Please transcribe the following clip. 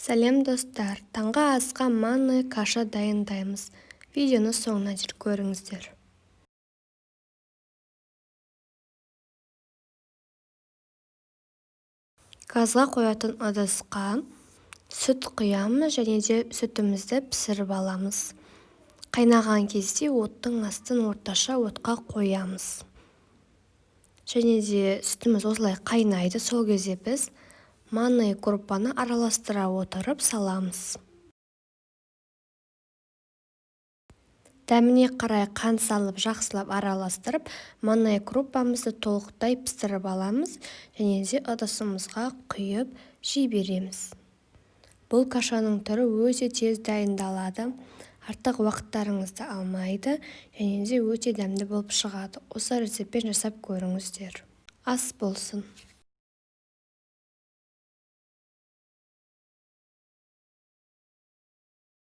Сәлем, достар! Таңғы асқа манный каша дайындаймыз. Видеоны соңына дейін көріңіздер. Газға қоятын ыдысқа сүт құямыз және де сүтімізді пісіріп аламыз. Қайнаған кезде оттың астын орташа отқа қоямыз. Және де сүтіміз осылай қайнайды, сол кезде біз манный крупаны араластыра отырып саламыз. Дәміне қарай қант салып, жақсылап араластырып, манный крупамызды толықтай пісіріп аламыз және де ыдысымызға құйып жей береміз. Бұл кашаның түрі өте тез дайындалады, артық уақыттарыңызды алмайды және де өте дәмді болып шығады. Осы рецептпен жасап көріңіздер. Ас болсын!